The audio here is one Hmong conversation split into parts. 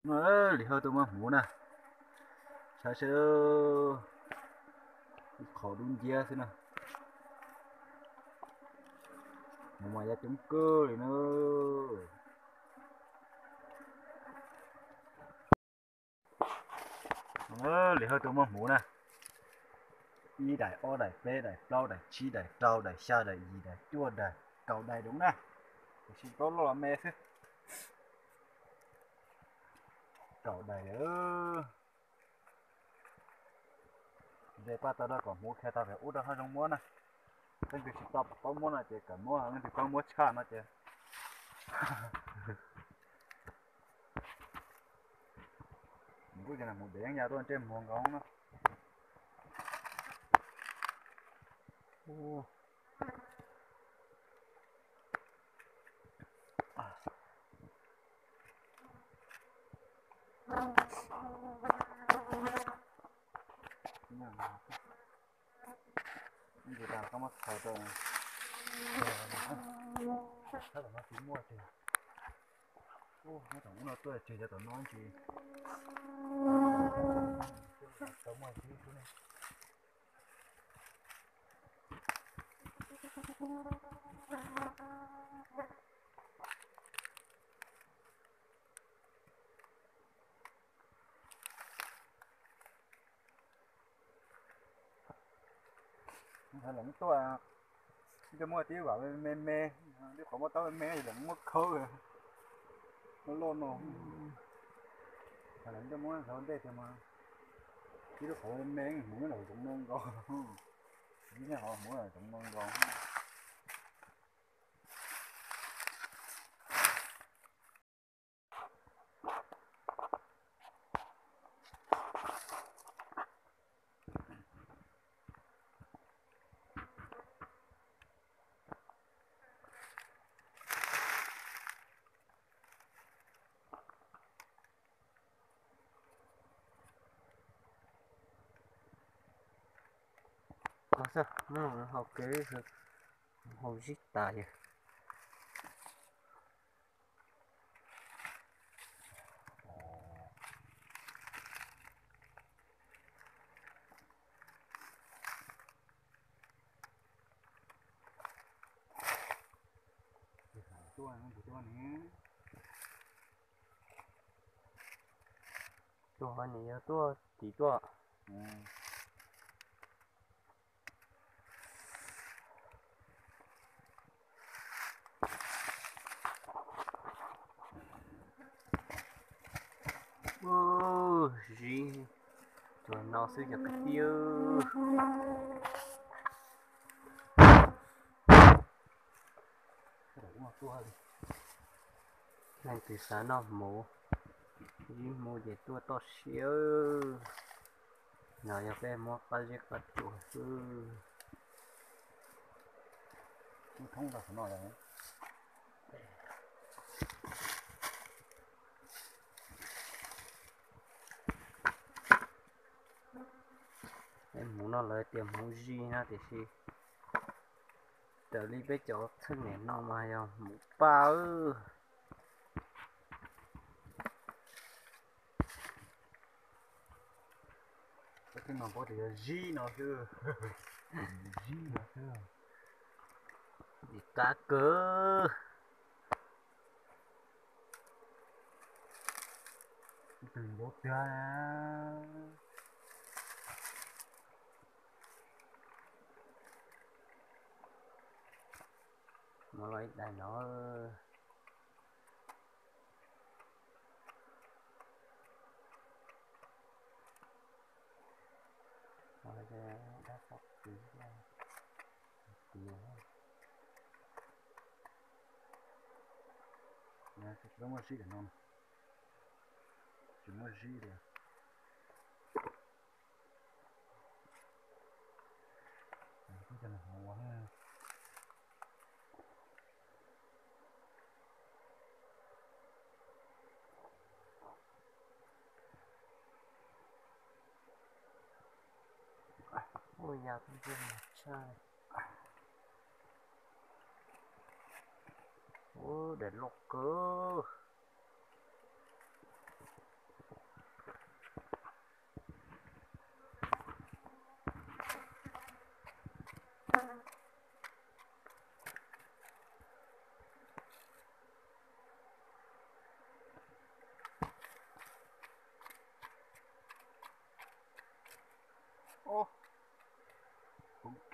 Lim Hawj tuaj muab hmuv na, saib seb, qhov dub nciab xwb na, hmuv mas ya coob kawg li na. Lim Hawj tuaj muab hmuv na, ib daim ob daim peb daim plaub daim tsib daim rau daim xya daim yim daim cuaj daim kaum daim dua na, tiam sis tau loj los me xwb. Kaum daim. Ntes paj tau rau kom hmuv khiav tau pem ub rau haj zoo muab na. Leej twg tsis tau pom paub muab no ces kom muab, leej twg paub muab tshaj no ces. Kuj ces hmuv pem yeeb ya tuaj ntsej muag nkaus na. Ntsis tas koj muab txhais rau, thaum no tsis muaj ces, nyob tom ub no tuaj tseg cov tom no ntsis, tau muaj xwb xwb ne. Lawv tuaj, twb muaj tib vam me me, twb qhov muab taub me me lawv muab khawb loj no. Lawv tuaj muab ntej tiag mas, tib lub qhov me me hmuv los zoov no nkaus, tib hmuv los zoov no nkaus. Koj xwb, muab hau kev, hau zib tas yog. Tuaj, tuaj, nws yog tuaj tim tuaj. Zib, tsuas no xwb cov kwv tij. Leej twg xav noj hmuv, zib hmuv ces tuaj toj siab. No yog peb muab qab zib qab tsuas xwb. Peb hmuv no lawv tias hmuv zib na tiam sis raws li peb cov txheej niam no mas yog hmuv paj. Peb txheej no paub tias yog zib no xwb. Zib no xwb. Dim qab kawg. Twg npaum tiag. Muab los ib daim no. Dab tsi, tsis muaj zib no, tsis muaj zib li. Ua ya tshaj. Ub, daim loj kawg.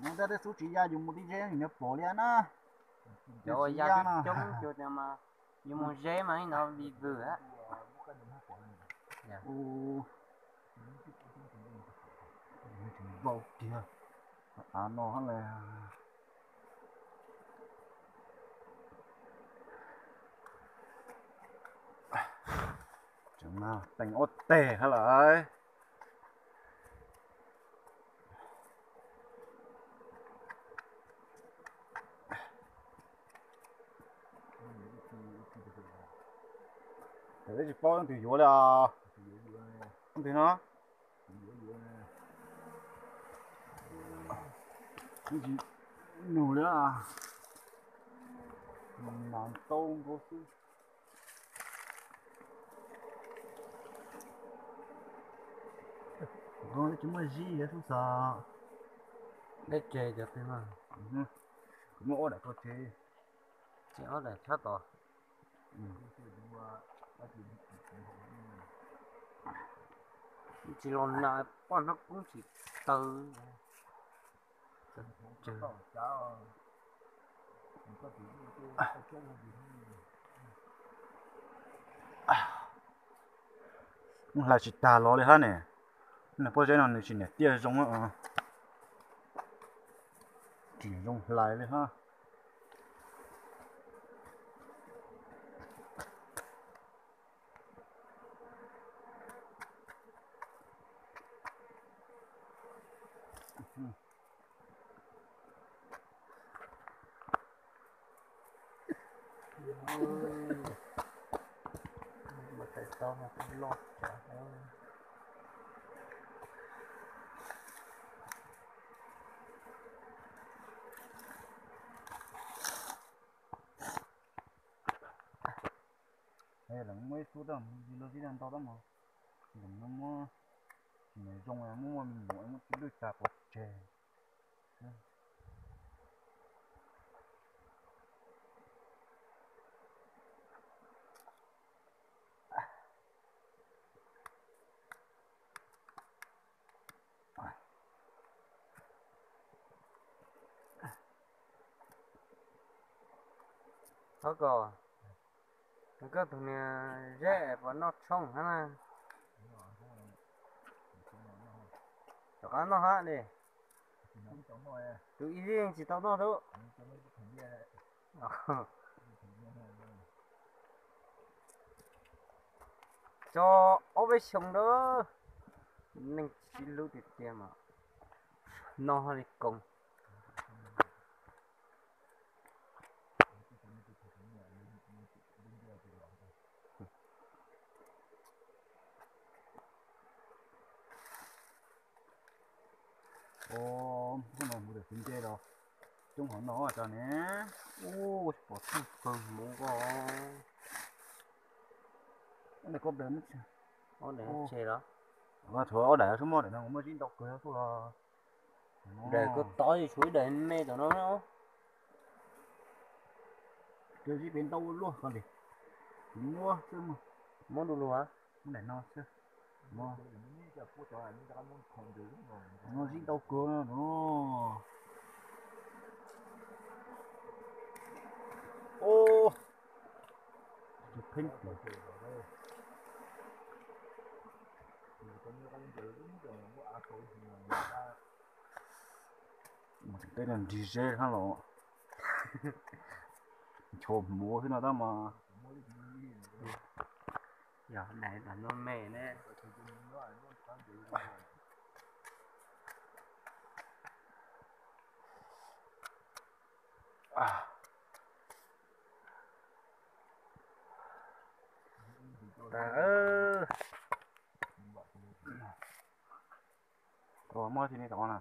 Mus taj tej xub tsis ya yus mus ti ze yus niag pom li na. Cov ya coob coob cuag tias mas yus mus ze mas ib no vim vwm. Vau tiag, av no hab le. Tseem teem ob teg hab lawm. Tsis paub leej twg yuav li os. Leej twg no? Tsis nug li, nas tau nkaus xwb. Tsis muaj zib xub xav. Deb tseg cov twg no. Kuv muaj ob daim tso tseg. Tsis ob daim tshab tod. Tsis los nas poj hnub koob tsis taw. Hlais tsis tag los li hab ne. Pob zeb no nws tsis niam tiaj zoo, tsis zoo hlais li hab. Leej muab ib xub tab mus zis los zis ntau tab mas, leej no muab tsis zoo, muab muaj me nyuam muab tsis lwj tag pov tseg. Thov kom koj tus niag zeb puas noj tshoob hab na. Rov qab noj hab li. Tus ib zib tsis tau noj lawm. Tso ob peb xyoos lawm, neeg tsis lub tiag tiag mas noj li koog. Ua, hnub no mus tawm txiv ntse los coob hov no tas ne. Ua, pom txooj kawg hmoov ko. Ob daim koj daim, ob daim tseg los? Tshuav ob daim xwb, muaj daim no muaj zib ntau kawg xwb los. Daim koj tod tshuav ib daim me tom no. Cov zib pem ntau luaj ko li. Kuv muab xwb, muab du lug, muab daim no xwb. No zib ntau kawg no. Tus pheej pum. Tej no nrig zeb hab los. Ncho hmuv xwb no tab mas. Yog daim no me ne. Muab tsi ni tom na.